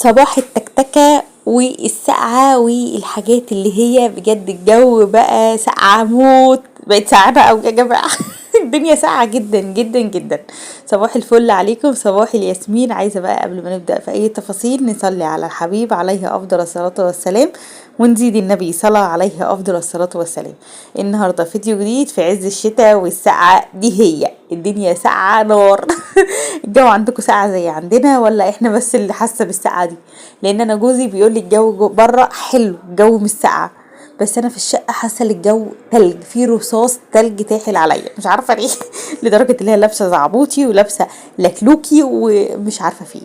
صباح التكتكة والسقعة والحاجات اللي هي بجد الجو بقى ساقعة موت، بقت ساقعة أوي يا جماعة. الدنيا ساقعة جدا جدا جدا. صباح الفل عليكم، صباح الياسمين. عايزة بقى قبل ما نبدأ في أي تفاصيل نصلي على الحبيب عليه أفضل الصلاة والسلام، ونزيد النبي صلى عليه أفضل الصلاة والسلام. النهاردة فيديو جديد في عز الشتاء والسقعة دي، هي الدنيا ساقعة نار. الجو عندكم ساقعة زي عندنا ولا احنا بس اللي حاسة بالسقعة دي؟ لان انا جوزي بيقول لي الجو بره حلو، الجو مش ساقعة، بس انا في الشقة حاسة ان الجو تلج، في رصاص تلج تاحل عليا، مش عارفة ليه. لدرجة ان هي لابسة زعبوطي ولابسة لكلوكي ومش عارفة فيه.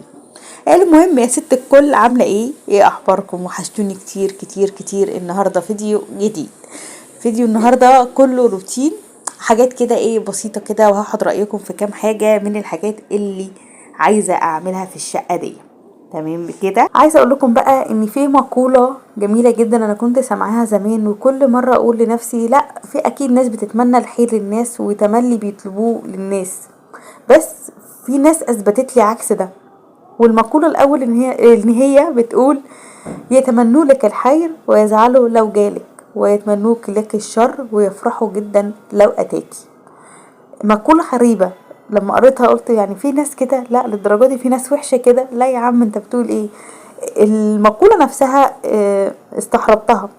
المهم يا ست الكل، عاملة ايه؟ ايه اخباركم؟ وحشتوني كتير كتير كتير. النهاردة فيديو جديد، فيديو النهاردة كله روتين، حاجات كده ايه بسيطة كده، وهاخد رأيكم في كام حاجة من الحاجات اللي عايزة اعملها في الشقة دي. تمام كده. عايزة اقول لكم بقى ان في مقولة جميلة جدا انا كنت سامعاها زمان، وكل مرة اقول لنفسي لا، في اكيد ناس بتتمنى الخير للناس وتملي بيطلبوه للناس، بس في ناس اثبتت لي عكس ده. والمقولة الاول ان هي بتقول يتمنوا لك الخير ويزعلوا لو جالك، ويتمنوك لك الشر ويفرحوا جدا لو اتاكي. مقولة غريبة، لما قريتها قلت يعني في ناس كده؟ لا للدرجة دي في ناس وحشة كده؟ لا يا عم انت بتقول ايه؟ المقولة نفسها استغربتها،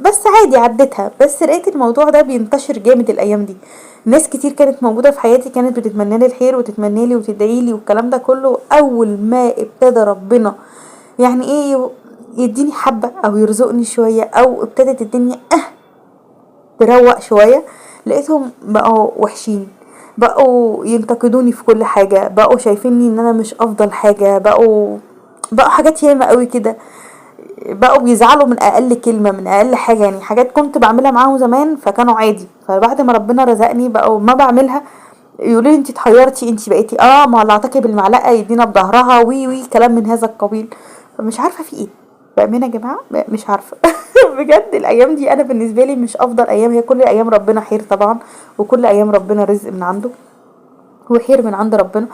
بس عادي عديتها. بس لقيت الموضوع ده بينتشر جامد الايام دي. ناس كتير كانت موجودة في حياتي كانت بتتمنى لي الخير وتتمنى لي وتدعي لي والكلام ده كله. اول ما ابتدى ربنا يعني ايه يديني حبة او يرزقني شوية او ابتدت الدنيا تروق شوية، لقيتهم بقوا وحشين، بقوا ينتقدوني في كل حاجة، بقوا شايفيني ان انا مش افضل حاجة، بقوا حاجات ياما قوي كده، بقوا بيزعلوا من اقل كلمة من اقل حاجة. يعني حاجات كنت بعملها معاهم زمان فكانوا عادي، فبعد ما ربنا رزقني بقوا ما بعملها يقولوا لي انتي اتحيرتي، انتي بقيتي ما اللي اعطاكي بالمعلقة يدينا بظهرها، وي وي كلام من هذا القبيل. فمش عارفة في ايه بأمانة يا جماعة، مش عارفة. بجد الأيام دي أنا بالنسبة لي مش أفضل أيام، هي كل أيام ربنا خير طبعا، وكل أيام ربنا رزق من عنده وخير من عند ربنا،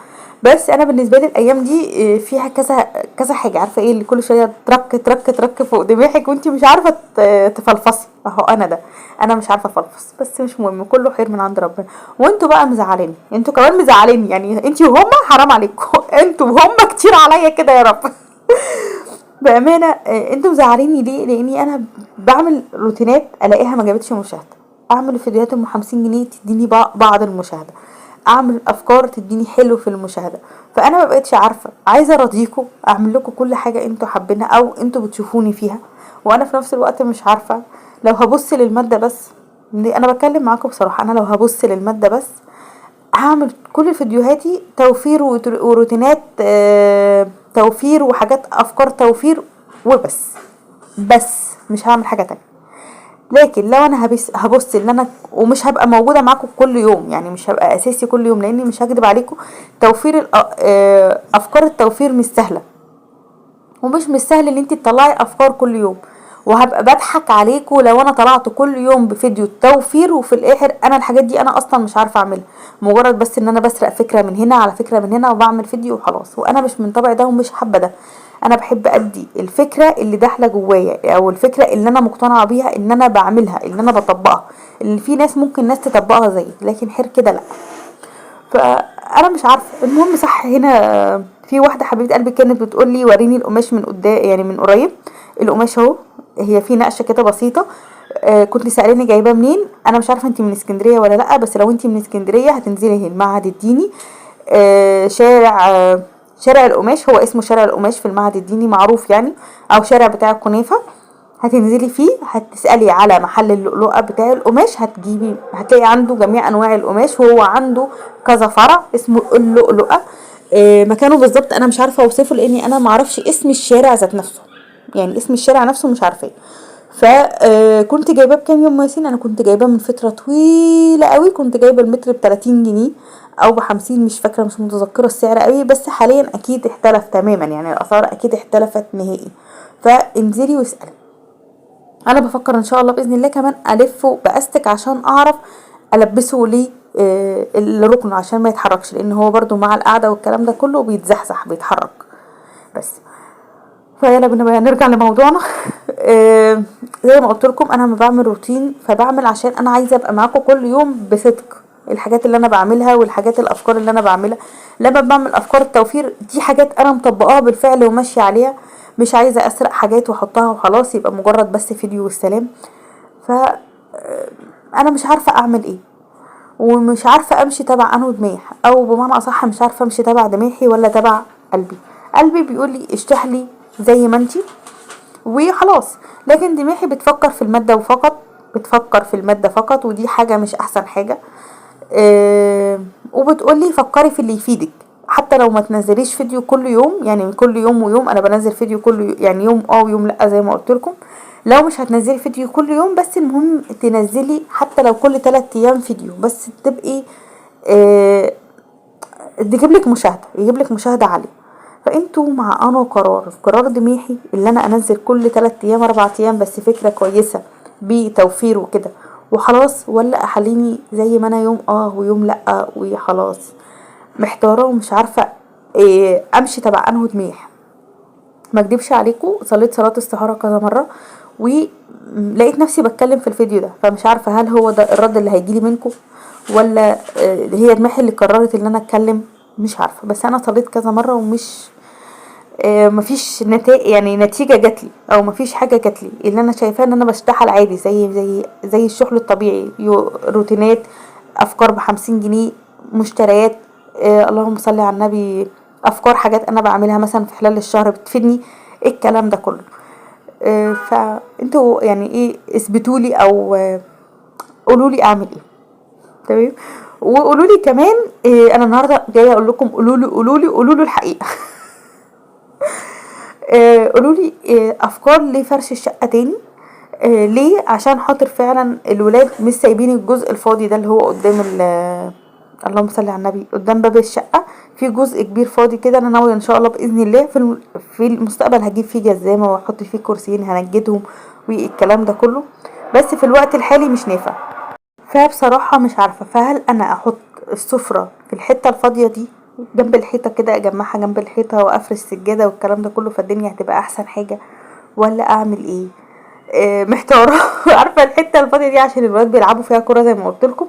بس أنا بالنسبة لي الأيام دي فيها كذا كذا حاجة، عارفة إيه اللي كل شوية ترك ترك ترك فوق دماغك وأنتي مش عارفة تفلفصي. أهو أنا ده، أنا مش عارفة أفلفص، بس مش مهم، كله خير من عند ربنا. وأنتوا بقى مزعليني، أنتوا كمان مزعليني، يعني أنتي وهما حرام عليكم، أنتوا وهما كتير عليا كده يا رب. بأمانة انتوا مزعليني ليه؟ لاني انا بعمل روتينات الاقيها ما جابتش مشاهدة، اعمل فيديوهات ام 50 جنيه تديني بعض المشاهدة، اعمل افكار تديني حلو في المشاهدة، فانا ما بقتش عارفة. عايزة ارضيكم، اعمل لكم كل حاجة انتوا حابينها او انتوا بتشوفوني فيها، وانا في نفس الوقت مش عارفة. لو هبص للمادة بس، انا بتكلم معاكم بصراحة، انا لو هبص للمادة بس هعمل كل فيديوهاتي توفير وروتينات، توفير وحاجات افكار توفير وبس، بس مش هعمل حاجة تانية. لكن لو انا هبص ان انا ومش هبقى موجودة معاكم كل يوم، يعني مش هبقى اساسي كل يوم، لاني مش هكدب عليكم توفير افكار التوفير مش سهلة، ومش مش سهل ان انت تطلعي افكار كل يوم، وهبقى بضحك عليكم لو انا طلعت كل يوم بفيديو التوفير وفي الاخر انا الحاجات دي انا اصلا مش عارفه اعملها، مجرد بس ان انا بسرق فكرة من هنا على فكرة من هنا وبعمل فيديو وخلاص. وانا مش من طبعي ده ومش حابة ده، انا بحب ادي الفكرة اللي داخله جوايا او الفكرة اللي انا مقتنعة بيها ان انا بعملها اللي انا بطبقها، اللي في ناس ممكن ناس تطبقها زيي، لكن حر كده لا. فانا مش عارفه. المهم صح، هنا في واحدة حبيبه قلبي كانت بتقول لي وريني القماش من قدام، يعني من قريب القماش اهو، هي في نقشه كده بسيطة، كنت سالاني جايباه منين. انا مش عارفه انت من اسكندرية ولا لا، بس لو انت من اسكندرية هتنزلي هنا المعهد الديني، شارع القماش، هو اسمه شارع القماش في المعهد الديني معروف يعني، او شارع بتاع الكنافه، هتنزلي فيه هتسالي على محل اللؤلؤه بتاع القماش، هتلاقي عنده جميع انواع القماش، وهو عنده كذا فرع اسمه اللؤلؤه. مكانه بالظبط انا مش عارفه اوصفه لاني انا معرفش اسم الشارع ذات نفسه، يعني اسم الشارع نفسه مش عارفاه. فكنت جايباه بكام يوم ياسين؟ انا كنت جايباه من فترة طويلة قوي، كنت جايبه المتر ب30 جنيه او ب50، مش فاكره، مش متذكرة السعر قوي، بس حاليا اكيد اختلف تماما، يعني الاسعار اكيد اختلفت نهائي. فانزلي واسالي. انا بفكر ان شاء الله باذن الله كمان الفه باستك عشان اعرف البسه ليه الركن عشان ما يتحركش، لان هو برده مع القعدة والكلام ده كله بيتزحزح بيتحرك بس. فيلا بينا بقى نرجع لموضوعنا. زي ما قلت لكم انا لما بعمل روتين فبعمل عشان انا عايزه ابقى معاكم كل يوم بصدق، الحاجات اللي انا بعملها والحاجات الافكار اللي انا بعملها. لما بعمل افكار التوفير دي حاجات انا مطبقاها بالفعل وماشية عليها، مش عايزه اسرق حاجات واحطها وخلاص يبقى مجرد بس فيديو والسلام. ف انا مش عارفه اعمل ايه، ومش عارفه امشي تبع انه دماغ، او بمعنى اصح مش عارفه امشي تبع دماغي ولا تبع قلبي. قلبي بيقول لي اشتحلي زي ما انتي وخلاص، لكن دماغي بتفكر في المادة وفقط، بتفكر في المادة فقط، ودي حاجة مش احسن حاجة. وبتقولي فكري في اللي يفيدك، حتى لو ما تنزليش فيديو كل يوم، يعني كل يوم ويوم، انا بنزل فيديو كل يعني يوم ويوم لا زي ما قلت لكم. لو مش هتنزلي فيديو كل يوم، بس المهم تنزلي حتى لو كل 3 ايام فيديو، بس تبقي تجيب لك مشاهده، يجيب لك مشاهده عالية. فانتوا مع انا قرار دماغي اللي انا انزل كل 3 ايام 4 ايام بس فكرة كويسة بتوفير وكده وخلاص، ولا اخليني زي ما انا يوم ويوم لا وخلاص؟ محتارة ومش عارفه امشي تبع انه دماغ. ما اكدبش عليكم، صليت صلاة استخاره كذا مرة ولقيت نفسي بتكلم في الفيديو ده، فمش عارفه هل هو ده الرد اللي هيجيلي منكم ولا هي دماغي اللي قررت ان انا اتكلم، مش عارفه. بس انا صليت كذا مرة ومش مفيش نتائج، يعني نتيجة جاتلي او مفيش حاجة جاتلي. اللي انا شايفاه ان انا بشتغل عادي زي زي زي الشغل الطبيعي، روتينات، افكار ب50 جنيه، مشتريات، اللهم صل على النبي، افكار حاجات انا بعملها مثلا في خلال الشهر بتفيدني، الكلام ده كله. فانتوا يعني ايه، اثبتولي او قولولي اعمل ايه، تمام؟ وقولولي كمان انا النهارده جاية اقول لكم قولولي قولولي قولولي الحقيقة. قولولي افكار لفرش الشقة تاني. ليه؟ عشان خاطر فعلا الولاد مش سايبين الجزء الفاضي ده اللي هو قدام اللهم صل على النبي، قدام باب الشقة في جزء كبير فاضي كده. انا ناوية ان شاء الله باذن الله في المستقبل هجيب فيه جزامه واحط فيه كرسيين هنجدهم والكلام ده كله، بس في الوقت الحالي مش نافع. فبصراحة مش عارفه، فهل انا احط السفرة في الحتة الفاضيه دي جنب الحيطة كده، اجمعها جنب الحيطة وافرش سجادة والكلام ده كله، فالدنيا هتبقى احسن حاجة، ولا اعمل ايه؟ محتارة. عارفه الحتة الفاضيه دي عشان الولاد بيلعبوا فيها كورة زي ما قلت لكم.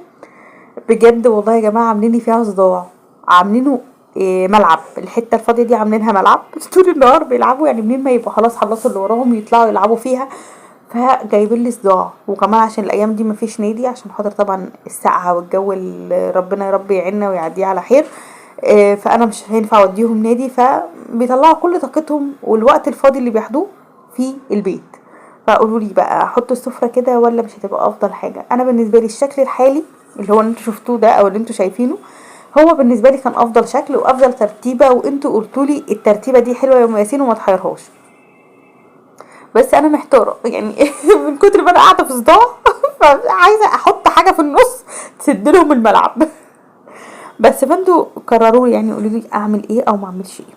بجد والله يا جماعة عاملين لي فيها صداع، عاملينه ملعب، الحتة الفاضيه دي عاملينها ملعب طول النهار بيلعبوا، يعني منين ما يبقوا خلاص خلصوا اللي وراهم يطلعوا يلعبوا فيها، فجايبين لي صداع. وكمان عشان الايام دي مفيش نادي، عشان خاطر طبعا السقعه والجو اللي ربنا يا رب يعيننا ويعديه على خير، فانا مش هينفع اوديهم نادي، فبيطلعوا كل طاقتهم والوقت الفاضي اللي بياخدوه في البيت. فقولوا لي بقى احط السفرة كده ولا مش هتبقى افضل حاجة؟ انا بالنسبة لي الشكل الحالي اللي هو اللي انتوا شفتوه ده او اللي انتوا شايفينه هو بالنسبة لي كان افضل شكل وافضل ترتيبه، وانتوا قلتوا لي الترتيبه دي حلوة يا ام ياسين وما تحيرهاش. بس انا محتارة يعني من كتر ما انا قاعدة في صداع فعايزه احط حاجة في النص تسد لهم الملعب. بس فانتوا قرروا يعني قولوا لي اعمل ايه او ما اعملش ايه.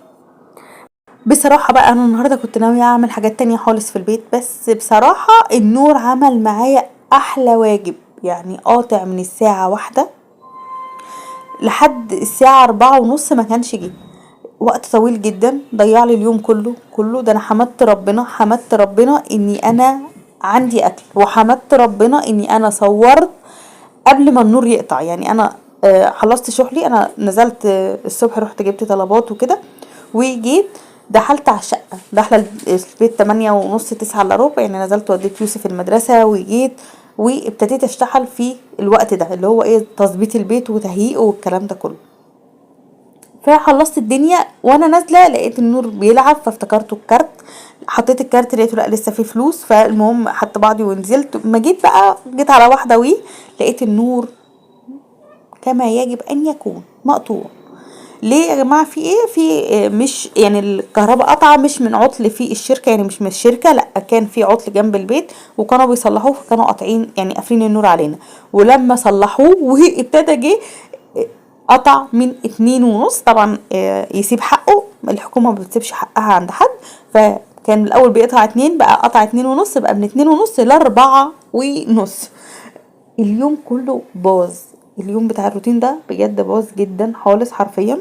بصراحة بقى انا النهارده كنت ناوية اعمل حاجات تانية خالص في البيت، بس بصراحة النور عمل معايا احلى واجب، يعني قاطع من الساعة 1 لحد الساعة 4:30 ما كانش جه، وقت طويل جدا ضيع لي اليوم كله كله. ده انا حمدت ربنا، حمدت ربنا اني انا عندي اكل، وحمدت ربنا اني انا صورت قبل ما النور يقطع. يعني انا خلصت شغلي، انا نزلت الصبح رحت جبت طلبات وكده، وجيت دخلت على الشقة، داخله البيت 8:30 8:45، يعني نزلت وديت يوسف المدرسة وجيت وابتديت اشتغل في الوقت ده اللي هو ايه، تظبيط البيت وتهيئه والكلام ده كله. فخلصت الدنيا وانا نازله لقيت النور بيلعب، فافتكرته الكارت، حطيت الكارت لقيته لا لسه فيه فلوس. فالمهم حط بعضي ونزلت. ما جيت بقى، جيت على واحدة وي لقيت النور كما يجب ان يكون مقطوع. ليه يا جماعة؟ في ايه؟ في مش يعني الكهرباء قطعه مش من عطل في الشركة، يعني مش من الشركة، لا كان في عطل جنب البيت وكانوا بيصلحوه، فكانوا قاطعين يعني قافلين النور علينا. ولما صلحوه وابتدى جه قطع من 2:30. طبعا يسيب حقه، الحكومة ما بتسيبش حقها عند حد، فكان الاول بيقطع 2 بقى قطع 2:30، بقى من 2:30 ل4:30. اليوم كله باظ، اليوم بتاع الروتين ده بجد باظ جدا خالص حرفيا.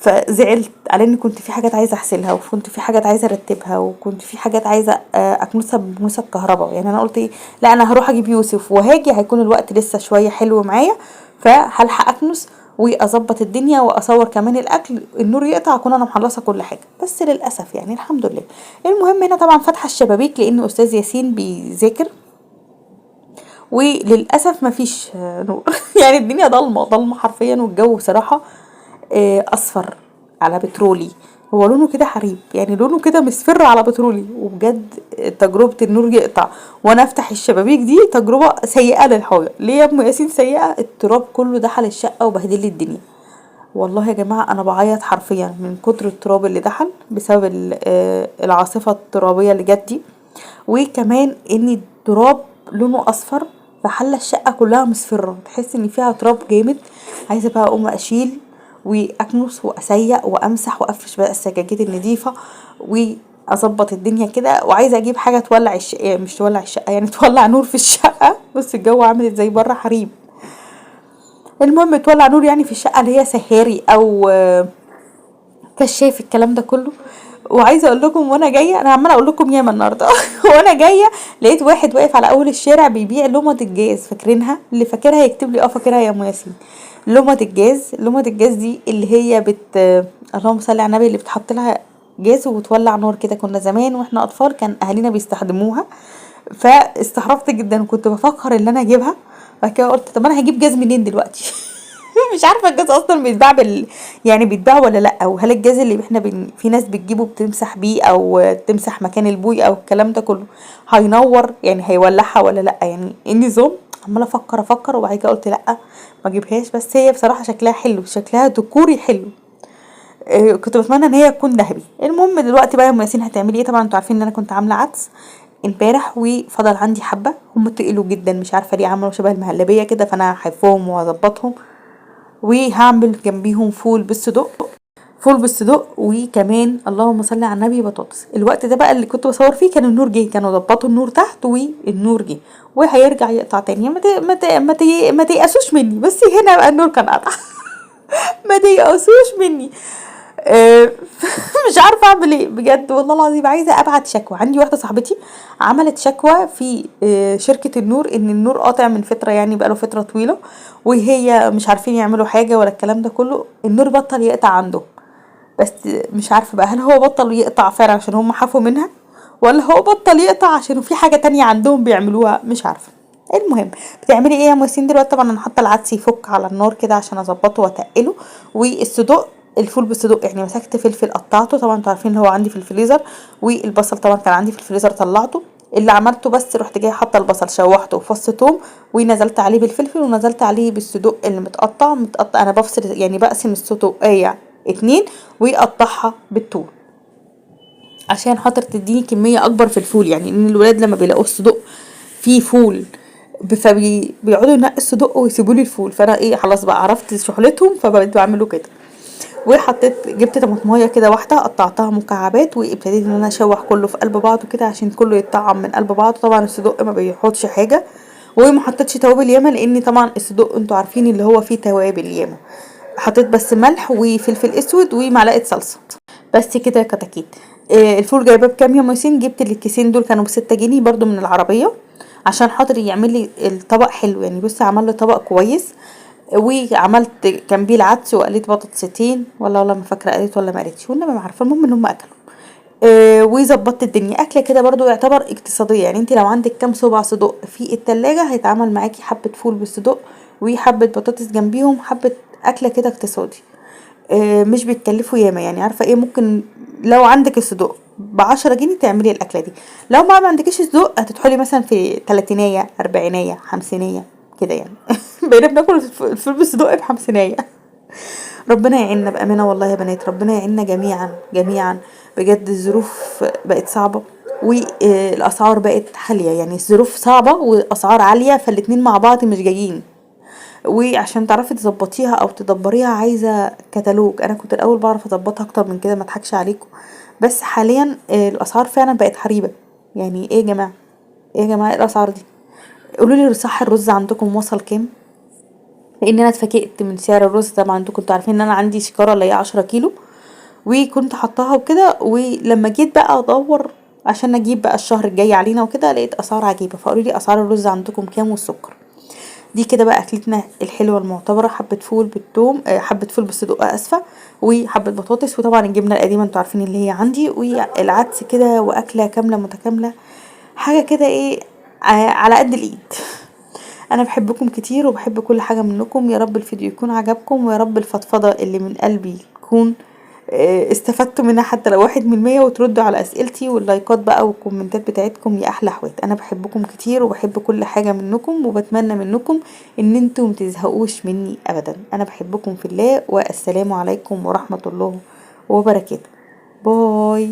فزعلت على ان كنت في حاجات عايزه اغسلها، وكنت في حاجات عايزه ارتبها، وكنت في حاجات عايزه اكنسها بمكنسه الكهرباء. يعني انا قلت ايه، لا انا هروح اجيب يوسف وهاجي، هيكون الوقت لسه شوية حلو معايا، فهلحق اكنس واظبط الدنيا واصور كمان الاكل، النور يقطع اكون انا مخلصة كل حاجة. بس للاسف يعني الحمد لله. المهم هنا طبعا فاتحة الشبابيك لان استاذ ياسين بيذاكر، وللاسف مفيش نور يعني الدنيا ضلمة ضلمة حرفيا، والجو بصراحة اصفر على بترولي، هو لونه كده حريب يعني، لونه كده مصفر على بترولي. وبجد تجربه النور يقطع وانا افتح الشبابيك دي تجربه سيئه للحويه. ليه يا ام ياسين سيئه؟ التراب كله دخل الشقة وبهدل لي الدنيا. والله يا جماعة انا بعيط حرفيا من كتر التراب اللي دخل بسبب العاصفة الترابيه اللي جت دي، وكمان ان التراب لونه اصفر فحل الشقة كلها مصفره، تحس ان فيها تراب جامد. عايزه بقى اقوم اشيل واكنس واسيق وامسح وافرش بقى السجاجيد النظيفة واظبط الدنيا كده. وعايزه اجيب حاجة تولع الشقة، مش تولع الشقة يعني تولع نور في الشقة، بس الجو عامل ازاي بره حريم. المهم تولع نور يعني في الشقة اللي هي سهاري او كشاف الكلام ده كله. وعايزه اقول لكم وانا جاية، انا عماله اقول لكم ياما النهارده وانا جاية لقيت واحد واقف على اول الشارع بيبيع لمض الجاز، فاكرينها؟ اللي فاكرها يكتب لي فاكرها يا ام ياسين. لمض الجاز، لمض الجاز دي اللي هي اللهم صل على النبي، اللي بتحط لها جاز وتولع نور كده. كنا زمان واحنا اطفال كان اهالينا بيستخدموها، فاستغربت جدا وكنت بفكر ان انا اجيبها. بعد كده قلت طب انا هجيب جاز منين دلوقتي؟ مش عارفه الجاز اصلا بيتباع يعني بيتباع ولا لا، وهل الجاز اللي احنا في ناس بتجيبه بتمسح بيه او تمسح مكان البوي او الكلام ده كله هينور يعني هيولعها ولا لا، يعني ايه النظام؟ عماله افكر وبعد كده قلت لا ما اجيبهاش. بس هي بصراحة شكلها حلو، شكلها ديكوري حلو، كنت بتمنى ان هي تكون ذهبي. المهم دلوقتي بقى يا ام ياسين هتعملي ايه؟ طبعا انتوا عارفين ان انا كنت عامله عدس امبارح وفضل عندي حبه، هم تقلوا جدا مش عارفه ليه، عملوا شبه المهلبيه كده، فانا هحفهم وهظبطهم وهعمل جنبيهم فول بالصدق، فول بالصدق، وكمان اللهم صل على النبي بطاطس. الوقت ده بقى اللي كنت بصور فيه كان النور جه، كانوا ظبطوا النور تحت والنور جه، وهيرجع يقطع تاني. ما تيأسوش مني، بس هنا بقى النور كان قطع ما تيأسوش مني. مش عارفه اعمل ايه بجد والله العظيم. عايزه ابعت شكوى. عندي واحدة صاحبتي عملت شكوى في شركة النور ان النور قاطع من فترة، يعني بقاله فترة طويلة، وهي مش عارفين يعملوا حاجة ولا الكلام ده كله. النور بطل يقطع عندهم، بس مش عارفه بقى هل هو بطل يقطع فعلا عشان هم حافوا منها، ولا هو بطل يقطع عشان في حاجة تانية عندهم بيعملوها، مش عارفه. المهم بتعملي ايه يا ام ياسين دلوقتي؟ طبعا انا حاطه العدس يفك على النار كده عشان اظبطه واتقله، والصدق الفول بالصدق يعني مسكت فلفل قطعته، طبعا انتوا عارفين هو عندي في الفريزر، والبصل طبعا كان عندي في الفريزر طلعته. اللي عملته بس رحت جاية حاطه البصل شوحته وفص توم، ونزلت عليه بالفلفل، ونزلت عليه بالصدق اللي متقطع متقطع. انا بفصل يعني بقسم الصدقيه 2 واقطعها بالطول عشان خاطر تديني كمية اكبر في الفول. يعني ان الولاد لما بيلاقوا الصدق فيه فول فبيقعدوا ينقوا الصدق ويسيبوا لي الفول، فانا ايه خلاص بقى عرفت شحلتهم فبقيت بعمله كده. وحطيت جبت طماطمايه كده واحدة قطعتها مكعبات، وابتديت ان انا اشوح كله في قلب بعضه كده عشان كله يتطعم من قلب بعضه. طبعا الصدق ما بيحطش حاجة، وما حطيتش توابل ياما لان طبعا الصدق انتوا عارفين اللي هو فيه توابل ياما. حطيت بس ملح وفلفل اسود ومعلقة صلصه بس كده كتاكيت. الفول جايباه بكام يا ياسين؟ جبت الكيسين دول كانوا ب6 جنيه برضو من العربية عشان خاطر يعمل لي الطبق حلو. يعني بصي عمل لي طبق كويس، وعملت جنبيه العدس وقليت بطاطستين، والله ما فاكره قليت ولا ما قليتش، والنبي ما عارفه. المهم ان هم اكلوا. وظبطت الدنيا. اكله كده برضو يعتبر اقتصادية، يعني انت لو عندك كام صباع صدق في التلاجة هيتعمل معاكي حبه فول بالصدق وحبه بطاطس جنبيهم، حبه اكله كده اقتصادي. مش بيتكلفوا ياما، يعني عارفه ايه، ممكن لو عندك الصدق ب10 جنيه تعملي الاكلة دي. لو ما عندكيش صدق هتدخلي مثلا في 30 40 50 كده يعني. بقينا بناكل الفول بالصدق ب50. ربنا يعيننا بامانه والله يا بنات، ربنا يعيننا جميعا جميعا بجد. الظروف بقت صعبة والاسعار بقت عالية، يعني الظروف صعبة والاسعار عالية، فالاتنين مع بعض مش جايين. وعشان تعرفي تظبطيها او تدبريها عايزه كتالوج. انا كنت الاول بعرف اظبطها اكتر من كده، ما اضحكش عليكم، بس حاليا الاسعار فعلا بقت حريبه. يعني ايه يا جماعة، ايه يا جماعة ايه الاسعار دي؟ قولوا لي صح الرز عندكم وصل كام؟ لان انا اتفاجئت من سعر الرز. طبعا انتوا كنتوا عارفين ان انا عندي شكاره اللي هي 10 كيلو وكنت حطاها وكده، ولما جيت بقى ادور عشان اجيب بقى الشهر الجاي علينا وكده لقيت اسعار عجيبة. فقالوا لي اسعار الرز عندكم كام والسكر. دي كده بقى اكلتنا الحلوة المعتبرة، حبه فول بالثوم، حبه فول بالصدق اسفه، وحبه بطاطس، وطبعا الجبنة القديمة انتوا عارفين اللي هي عندي، والعدس كده، واكله كاملة متكاملة، حاجة كده ايه على قد الايد. انا بحبكم كتير وبحب كل حاجة منكم. يا رب الفيديو يكون عجبكم، ويا رب الفضفضة اللي من قلبي تكون استفدتوا منها حتى لو 1%، وتردوا على اسئلتي واللايكات بقى والكومنتات بتاعتكم يا احلى اخوات. انا بحبكم كتير وبحب كل حاجة منكم، وبتمنى منكم ان انتم متزهقوش مني ابدا. انا بحبكم في الله، والسلام عليكم ورحمة الله وبركاته. باي.